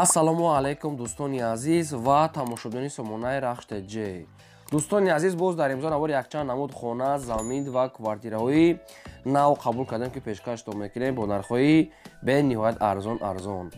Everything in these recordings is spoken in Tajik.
Ассалому алайкум, дӯстони азиз ва тамошобинони сомонаи Рахш ТЖ. Дӯстони азиз, боз дар имзо навори якчанд намуд хона, замин ва квартираҳои нав қабул кардем, ки пешкаштон мекунем бо нархҳои бениҳоят арзон арзон.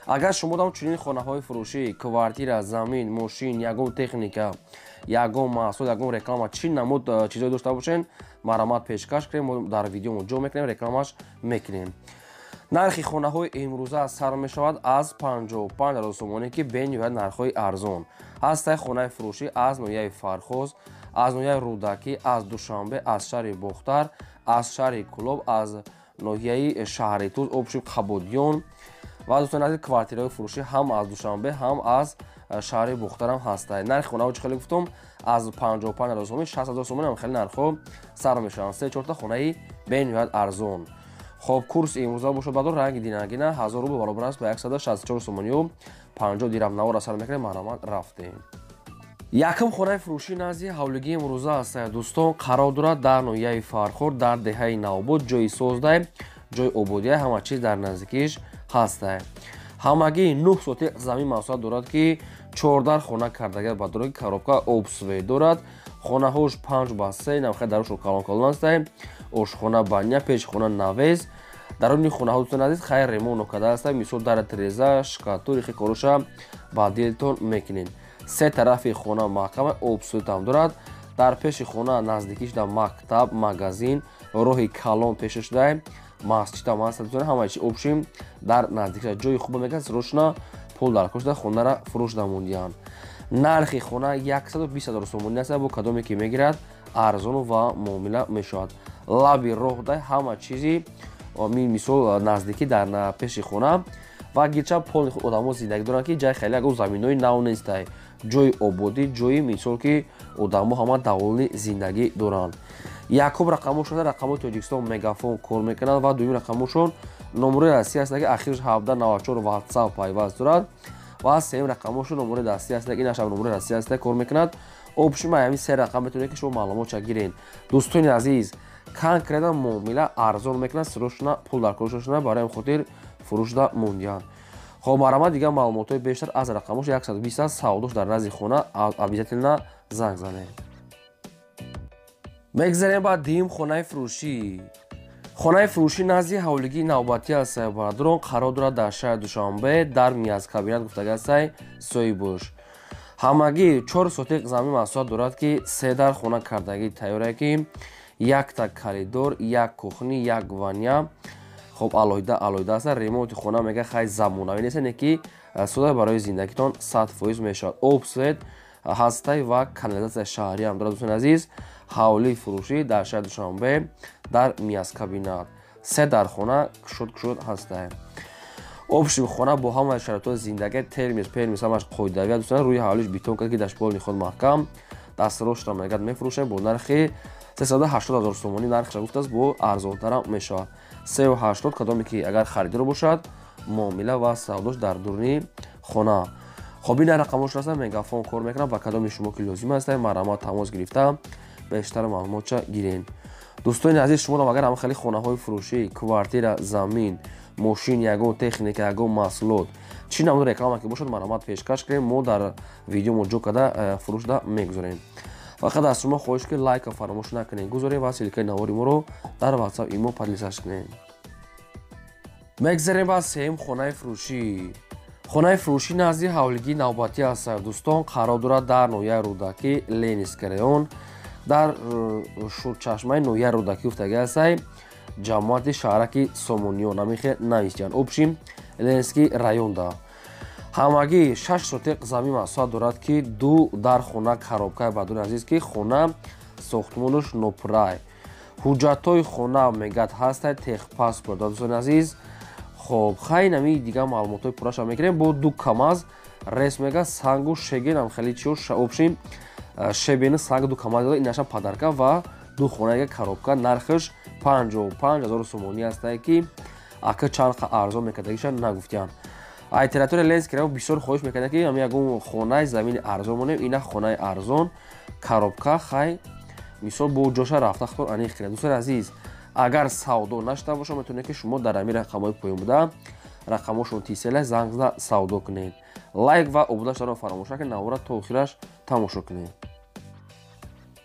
Агар шумо дам чунин хонаҳои фурӯшӣ, квартира, замин, мошин, ягон техника, ягон маҳсул, ягон реклама, чӣ намуд чизое дошта бошен, марҳамат, пешкаш кунем, мо дар видеомо ҷо мекунем, рекламаш мекунем. Нархи хонаҳои имрӯза сар мешавад аз 55 ҳазор сомонӣ, ки бениҳоят нархҳои арзон ҳастай. Хонаи фурӯшӣ аз ноҳияи Фархоз, аз ноҳияи Рӯдакӣ, аз Душанбе, аз шаҳри Бохтар, аз шаҳри Кӯлоб, аз ноҳияи Шаҳритуз, обши Қабодиён ва, дӯстони азиз, квартираҳои фурӯшӣ ҳам аз Душанбе, ҳам аз шаҳри Бохтарам ҳастай. Нархи хонаҳо, чӣ хеле гуфтум, аз 55 ҳазор сомонӣ, 60 ҳазор сомонӣ ҳам хеле нархҳо сар мешаванд. Се чорта хонаи бениҳоят арзон. Хоб, курс имрӯза бошад, бадор ранги динагина, 1000 рубл баробар аст ба 164 сомонию 50 дирам. Навора сар мекунем, марҳамат, рафтем. Якум хонаи фурӯшӣ назди ҳавлигии имрӯза аст, дӯстон, қарор дорад дар ноҳияи Фархор, дар деҳаи Навобод. Ҷои создай, ҷои ободия, ҳама чиз дар наздикиш ҳастай. Ҳамагӣ 9 сотиқ замин масоҳат дорад, ки чордар хона кардага ба дороги коробка, обсвет дорад. Хонаҳош 5 ба 3, намхай дарушо калон калон астай, ошхона, баня, пешхона, навес. Даруни хонаҳо, дӯстони азиз, хайр, ремонт нокарда аста, мисол дара, тиреза, шкатури хе короша ба дилтон мекунед. Се тарафи хона маҳкама, обсветам дорад. Дар пеши хона наздикиш дар мактаб, магазин, роҳи калон пеша шуда, масҷидам ҳаст, ҳама чи общем дар наздикиш ҷои хуба. Мегӯяд, срочно пул дар кор шуда, хонара фурӯш намондиҳанд. Нархи хона 120 ҳазор сомонӣ аст. Бо кадоме ки мегирад, арзону ва муомила мешавад. Лаби роҳ дай, ҳама чизи мисол наздикӣ дар пеши хона ва гирча полни одамо зиндагӣ доранд, ки ҷай хеле ягон заминҳои нав нестай, ҷои ободӣ, ҷои мисол ки одамо ҳама даволни зиндагӣ доранд. Якум рақамошон рақамҳои Тоҷикистон, Мегафон кор мекунанд ва дуюм рақамошон номерои Россия аст, ки ахирш 1794, Ватсап пайваст дорад ва сеюм рақамошон номерои дастӣ аст, ин ашаб номерои Россия аст, кор мекунад. Общем, ҳамин се рақам метавонед, ки шумо маълумотша гиред. Дӯстони азиз, конкретно муомила арзон мекунад, срочно пул дар коршошона, барои ҳамин хотир фурӯшда мондиҳанд. Хоб, марҳамат, дигар маълумотҳои бештар аз рақамош 120 аст. Савдош дар назди хона, обязательно занг занед. Мегзарем ба дуюм хонаи фурӯшӣ. Хонаи фурӯшӣ назди ҳавлигии навбатӣ аст, бародарон, қарор дорад дар шаҳри Душанбе, дар Миязкабинат гуфтага астай соҳибош. Ҳамагӣ 4 сотиқ замин масоҳат дорад, ки се дар хона кардагӣ тайёре, ки якта коридор, як кухня, як ваня, хоб, алоҳида алоҳида аст. Ремонти хона, мега, хай, замонавӣ нест, не ки сода барои зиндагитон 100% мешавад. Об, свет ҳастай ва канализатсияи шаҳрӣ ҳам дорад. Дӯстони азиз, ҳавлии фурӯшӣ дар шаҳри Душанбе, дар Миязкабинат, се дар хона, кушод кушод ҳастай. Общем, хона бо ҳамаи шароитҳои зиндагӣ, термис пермис ҳамаш қоидавия. Дӯстон, рӯи ҳавлиш бетон кард, ки дашполни худ маҳкам. Дастрочно, мегӯяд, мефурӯшем бо нархи 380 ҳазор сомонӣ. Нархша гуфтааст, бо арзонтарам мешавад, 380. Кадоме ки агар харидор бошад, муомила ва савдош дар дуруни хона. Хоб, ин рақамош аста, Мегафон кор мекунад. Ба кадоми шумо ки лозим аст, марҳамат, тамос гирифта, бештар маълумотша гирен. Дӯстони азиз, шумоам агар ҳама хеле хонаҳои фурӯшӣ, квартира, замин, мошин, ягон техника, ягон маҳсулот, чӣ намуд реклама ки бошад, марҳамат, пешкаш кунем, мо дар видеомо ҷо карда фурӯшда мегузорем. Фақат аз шумо хоҳиш, ки лайка фаромӯш накунед, гузорем ва ссылкаи навори моро дар Ватсап, Имо поделиться кунем. Мегзарем ба сеюм хонаи фурӯшӣ. Хонаи фурӯшӣ назди ҳавлигии навбатӣ аст, дӯстон, қарор дорад дар ноҳияи Рӯдакӣ, Ленинский район, дар Шурчашмаи ноҳияи Рӯдакӣ гуфтагӣ астай, ҷамоати шаҳраки Сомониён намихе навистиян. Общем, Ленинский районда ҳамагӣ 6 сотиқ замин масоҳат дорад, ки ду дар хона, коробкаи. Бадони азиз, ки хона сохтмонаш нопурай, ҳуҷҷатҳои хона, мегӯяд, ҳастай, техпаспорт. Дӯстони азиз, хоб, хай, нами дигар маълумотҳои пурраша мегирем. Бо ду КамАЗ рес, мега, сангу шеген, хеле чиё, общем, щебень, санг, ду КамАЗ инаша подарка ва ду хонаи коробка. Нархаш 55 ҳазору сомонӣ ҳастае, ки ака чанд арзон мекардагиша нагуфтиянд. Ай территория Ленинский район бисёр хоҳиш мекарданд, ки ами ягон хонаи замини арзон монем. Ина хонаи арзон, коробка. Хай, мисол, бо ҷоша рафта худтон аниқ кунед. Дӯстони азиз, агар савдо нашуда боша, метавонед, ки шумо дар ҳамин рақамҳои поён буда Рақамошон тисела, занг зада савдо кунед. Лайк ва обуна шуданро фаромӯш накунед, навора то охираш тамошо кунед.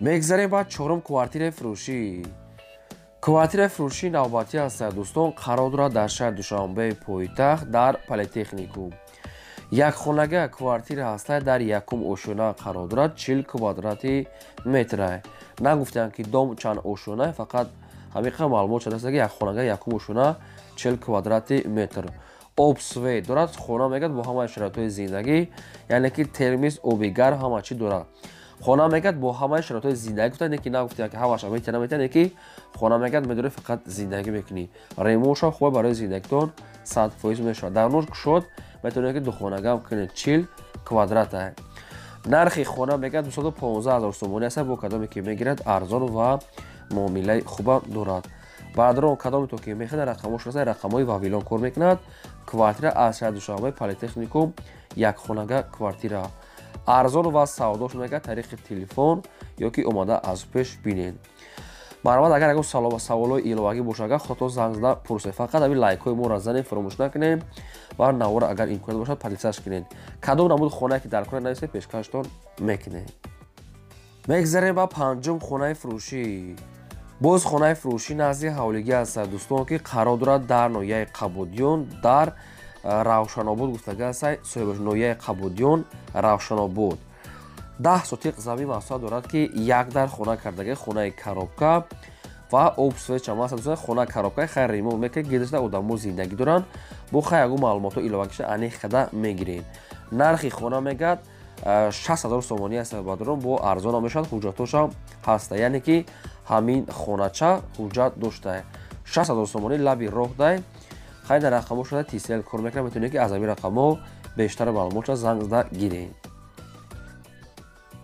Мегзарем ба чорум квартираи фурӯшӣ. Квартираи фурӯшии навбатӣ ҳастад, дӯстон, қарор дорад дар шаҳри Душанбеи пойтахт, дар Политехникум. Якхонага квартира ҳастад, дар якум ошёна қарор дорад, 40 квадрати метра. Нагуфтанд, ки дом чанд ошёна, фақат ҳамиқа маълумот шудааст, ки якхонага, якум ошёна, 40 квадрати метр. Об, свет дорад хона, мегӯяд, бо ҳамаи шароитҳои зиндагӣ, яъне ки термис, оби гарм, ҳама чӣ дорад. Хона, мегӯяд, бо ҳамаи шароитҳои зиндагӣ гуфтанд, ки нагуфтанд, ки ҳамаша метиҳанд, наметиҳанд, ки хона, мегӯяд, медорӣ, фақат зиндагӣ мекунӣ. Ремонтша хуба, барои зиндагитон 100% мешавад. Дар нуш кушод, метавонед, ки духонагам кунед, 40 квадрата. Нархи хона, мегӯяд, 215 000 сомонӣ аст, бо кадоме ки мегирад, арзон ва муомилаи хуба дорад. Бародарон, кадоме то ки мехоҳад, рақамош раста, рақамҳои Вавилон кор мекунад. Квартира аз шаҳри Душанбе, Политехникум, якхонага квартира. Арзон ва савдош, мегӯяд, тариқи телефон ё ки омада аз пеш бинед. Марҳамат, агар ягон саволҳои иловагӣ бошад, агар худатон занг зада пурсед. Фақат ҳамин лайкҳои моро занед, фаромӯш накунед ва навора, агар имконият бошад, подписаться кунед. Кадом намуди хонае ки дар кора, нависед, пешкаштон мекунем. Мегзарем ба панҷум хонаи фурӯшӣ. Боз хонаи фурӯшӣ назди ҳавлигӣ ҳастад, дӯстон, ки қарор дорад дар ноҳияи Қабудиён, дар Равшанобод гуфтага ҳастад соҳибаш. Ноҳияи Қабудиён, Равшанобод, 10 сотиқ замин масоҳат дорад, ки як дар хона кардаги, хонаи коробка ва об, свет чама аст. Хона коробка, хайр, ремонт мекунед, гирдашда одамо зиндагӣ доранд. Бо хай ягон маълумотҳо иловагиша аниқ када мегирем. Нархи хона, мегӯяд, 60 000 сомонӣ аст, бародарон, бо арзонам мешавад, ҳуҷҷатҳошам ҳаста, яъне ки ҳамин хонача ҳуҷҷат дошта. 60 000 сомонӣ, лаби роҳ дай. Хай, дар рақамҳо шуда Тисел кор мекунад, метавонед, ки аз ҳамин рақамҳо бештар маълумотша занг зада гиред.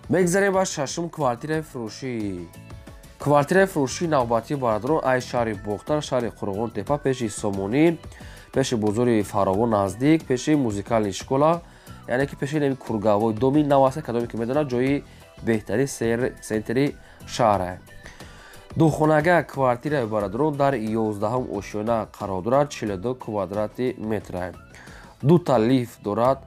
Мегзарем ба шашум квартираи фурӯшӣ. Квартираи фурӯшии навбатӣ, бародарон, ай шаҳри Бохтар, шаҳри Қурғон Тепа, пеши Сомонӣ, пеши бозори Фаровон наздик, пеши музыкальный школа, яъне ки пеши нами круговой доми нав аст. Кадоме ки медонад, ҷои беҳтари центри шаҳра. Духонага квартираи, бародарон, дар 11-ҳум ошёна қарор дорад, 42 квадрати метра. Дута лифт дорад,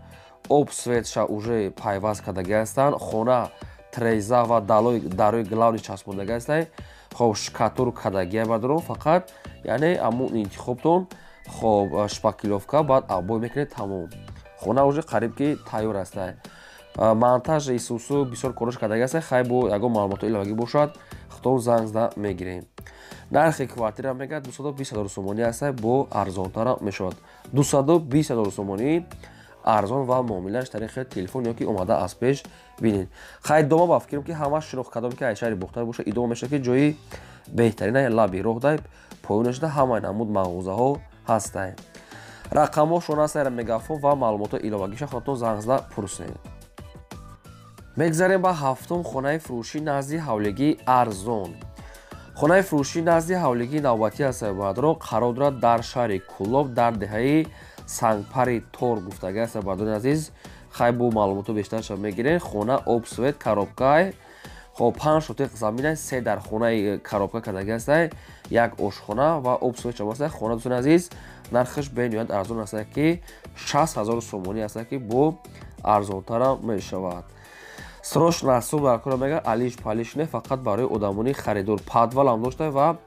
об, светша уже пайваст кардагӣ ҳастанд. Хона треза ва дарои главный часпондагӣ ҳастанд. Хоб, штукатур кардагия, бародарон, фақат яъне ҳамун интихобтон. Хоб, шпаклёвка, баъд обои мекунед, тамом. Хона уже қариб ки тайёр аст. Монтаж исусу бисёр корош кардагӣ аст. Хай, бо ягон маълумотҳои иловагӣ бошад, худтон занг зада мегирем. Нархи квартира, мегӯяд, 220 000 сомонӣ аст, бо арзонтара мешавад. 220 000 сомонӣ, арзон ва муомилааш тариқи телефон ё ки омада аз пеш бинед. Хай, дома ба фикрам, ки ҳама шинохт, кадом ки ай шаҳри Бохтар бошад, идома мешавад, ки ҷои беҳтарина, лаби роҳ дай, поёна шуда, ҳамаи намуд мағозаҳо ҳастанд. Рақамҳошон ҳастанд, Мегафон, ва маълумотҳои иловагиша худатон занг зада пурсед. Мегзарем ба ҳафтум хонаи фурӯшӣ назди ҳавлигии арзон. Хонаи фурӯшӣ назди ҳавлигии навбатӣ аст, бародарон, қарор дорад дар шаҳри Кӯлоб, дар деҳаи Сангпари Тор гуфтагӣ аст, бародарони азиз. Хай, бо маълумотҳо бештарша мегирем. Хона об, свет, коробкай. Хоб, 5 сотиқ замина, се дар хонаи коробка кардагӣ аст, як ошхона ва об, свет чама аст. Хона, дӯстони азиз, нархаш бениҳоят арзон аст, ки 60 000 сомонӣ аст, ки бо арзонтарам мешавад. Срочно сум дар кора, мега, алиш палиш не, фақат барои одамони харидор. Подвалам дошта ва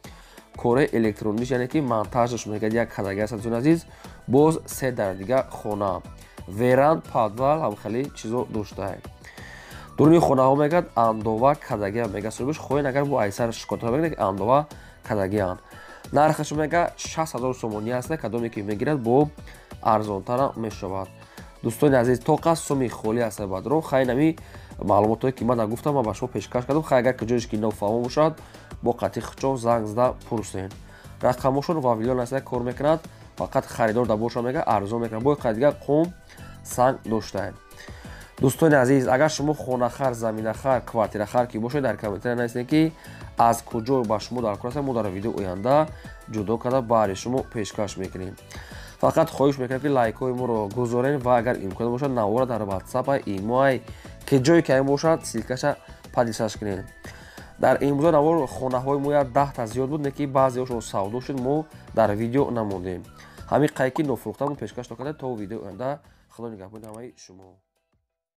кораи электрониш, яъне ки монтажаш, мегӯяд, як кардагӣ аст, дӯстони азиз. Боз се дар дига хона, веранд, подвал, ҳамхели чизо доштае. Дуруни хонаҳо, мегӯяд, андова кардагиам, мега соҳибаш. Хоҳед, агар бо айсар шикота мегӯяд, ки андова кардагианд. Нархаш, мега, 60 000 сомонӣ аст, кадоме ки мегирад, бо арзонтара мешавад. Дӯстони азиз, тоқа суми холӣ аст, бародарон. Хай, нами маълумотҳое ки ман гуфтам, ман ба шумо пешкаш кардам. Хай, агар ки ҷоеш ки нофаҳмо бошад, бо қатъи худшон занг зада пурсед. Рақамҳошон Вавилон аст, кор мекунад. Фақат харидор да боша, мега, арзон мекунад. Бо дига қум санг доштаем. Дӯстони азиз, агар шумо хонахар, заминахар, квартирахар ки бошед, дар комментария нависед, ки аз куҷо ба шумо дар кор аст. Мо дар видео оянда ҷудо карда баҳри шумо пешкаш мекунем. Фақат хоҳиш мекунем, ки лайкҳои моро гузорем ва агар имкон бошад, навора дар Ватсап, имоай, ки ҷое ки бошад, ссылкаша поделиться кунед. Дар имрӯза навор хонаҳои мо як 10-та зиёд буд, не ки баъзеҳошон савдо шуд, мо дар видео намондем. Ҳамин қайки нофурӯхта мо пешкаш кардем. То видеои оянда, Худо нигаҳбони ҳамаи шумо.